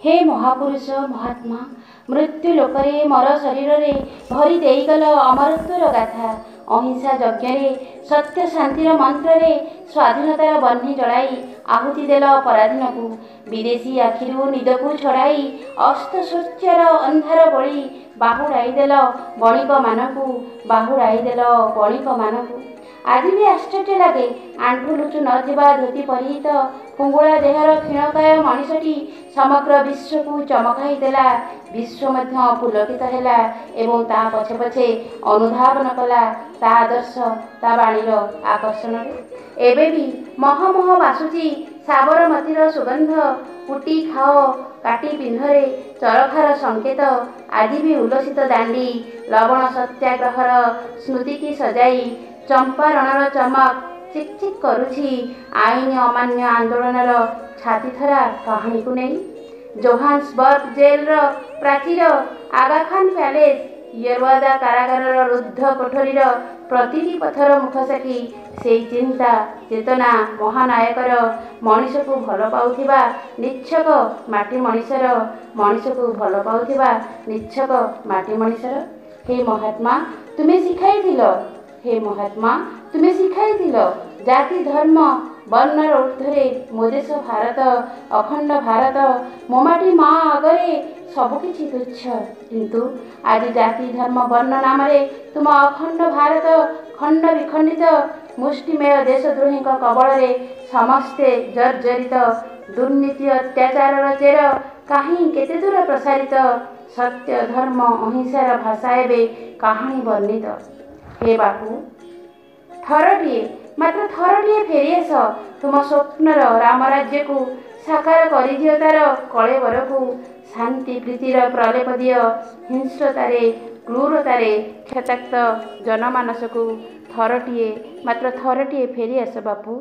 ହେ ମହାପୁରୁଷ ମହାତ୍ମା, ମୃତ୍ୟୁ ଲୋକରେ ମର ଶରୀରରେ ଭରି ଦେଇଗଲ ଅମରତ୍ୱର ଗାଥା। ଅହିଂସା ଯଜ୍ଞରେ, ସତ୍ୟ ଶାନ୍ତିର ମନ୍ତ୍ରରେ ସ୍ୱାଧୀନତାର ବହ୍ନି ଜଳାଇ ଆହୁତି ଦେଲ ପରାଧୀନକୁ। ବିଦେଶୀ ଆଖିରୁ ନିଦକୁ ଛଡ଼ାଇ ଅସ୍ତ ସୂର୍ଯ୍ୟର ଅନ୍ଧାର ବୋଳି ବାହୁଡ଼ାଇ ଦେଲ ବଣିକମାନଙ୍କୁ, ବାହୁଡ଼ାଇ ଦେଲ ବଣିକମାନଙ୍କୁ। ଆଜି ବି ଆଶ୍ଚର୍ଯ୍ୟ ଲାଗେ, ଆଣ୍ଠୁ ଲୁଚୁ ନଥିବା ଧୋତି ପରିହିତ ଫୁଙ୍ଗୁଳା ଦେହର କ୍ଷୀଣକାୟ ମଣିଷଟି ସମଗ୍ର ବିଶ୍ୱକୁ ଚମକାଇ ଦେଲା। ବିଶ୍ୱ ମଧ୍ୟ ପୁଲକିତ ହେଲା ଏବଂ ତା ପଛେ ପଛେ ଅନୁଧାବନ କଲା ତା ଆଦର୍ଶ, ତା ବାଣୀର ଆକର୍ଷଣରେ। ଏବେ ବି ମହ ମହ ବାସୁଛି ସାବରମତୀର ସୁଗନ୍ଧ। କୁଟି ଖାଅ କାଟି ପିନ୍ଧରେ ଚରଖାର ସଂକେତ। ଆଜି ବି ଉଲ୍ଲସିତ ଦାଣ୍ଡି ଲବଣ ସତ୍ୟାଗ୍ରହର ସ୍ମୃତିକି ସଜାଇ। ଚମ୍ପାରଣର ଚମକ ଚିକ୍ ଚିକ୍ କରୁଛି ଆଇନ ଅମାନ୍ୟ ଆନ୍ଦୋଳନର ଛାତିଥରା କାହାଣୀକୁ ନେଇ। ଜୋହାନ୍ସବର୍ଗ ଜେଲର ପ୍ରାଚୀର, ଆଗାଖାନ ପ୍ୟାଲେସ୍, ୟେରୱାଦା କାରାଗାରର ରୁଦ୍ଧ କୋଠରୀର ପ୍ରତିଟି ପଥର ମୁଖସାକ୍ଷୀ ସେଇ ଚିନ୍ତା ଚେତନା ମହାନାୟକର, ମଣିଷକୁ ଭଲ ପାଉଥିବା ନିଚ୍ଛକ ମାଟି ମଣିଷର, ମଣିଷକୁ ଭଲ ପାଉଥିବା ନିଚ୍ଛକ ମାଟି ମଣିଷର। ହେ ମହାତ୍ମା, ତୁମେ ଶିଖାଇଥିଲ, ହେ ମହାତ୍ମା, ତୁମେ ଶିଖାଇଥିଲ ଜାତି ଧର୍ମ ବର୍ଣ୍ଣର ଊର୍ଦ୍ଧ୍ୱରେ ମୋ ଦେଶ ଭାରତ, ଅଖଣ୍ଡ ଭାରତ। ମୋ ମାଟି ମା ଆଗରେ ସବୁକିଛି ତୁଚ୍ଛ। କିନ୍ତୁ ଆଜି ଜାତି ଧର୍ମ ବର୍ଣ୍ଣ ନାମରେ ତୁମ ଅଖଣ୍ଡ ଭାରତ ଖଣ୍ଡ ବିଖଣ୍ଡିତ। ମୁଷ୍ଟିମେୟ ଦେଶଦ୍ରୋହୀଙ୍କ କବଳରେ ସମସ୍ତେ ଜର୍ଜରିତ। ଦୁର୍ନୀତି ଅତ୍ୟାଚାରର ଚେର କାହିଁ କେତେ ଦୂର ପ୍ରସାରିତ। ସତ୍ୟ ଧର୍ମ ଅହିଂସାର ଭାଷା ଏବେ କାହାଣୀ ବର୍ଣ୍ଣିତ। ହେ ବାପୁ, ଥରଟିଏ, ମାତ୍ର ଥରଟିଏ ଫେରିଆସ। ତୁମ ସ୍ୱପ୍ନର ରାମରାଜ୍ୟକୁ ସାକାର କରିଦିଅ, ତାର କଳେବରକୁ ଶାନ୍ତି ପ୍ରୀତିର ପ୍ରଲେପ ଦିଅ। ହିଂସ୍ରତାରେ କ୍ରୂରତାରେ କ୍ଷତାକ୍ତ ଜନମାନସକୁ ଥରଟିଏ, ମାତ୍ର ଥରଟିଏ ଫେରିଆସ ବାପୁ।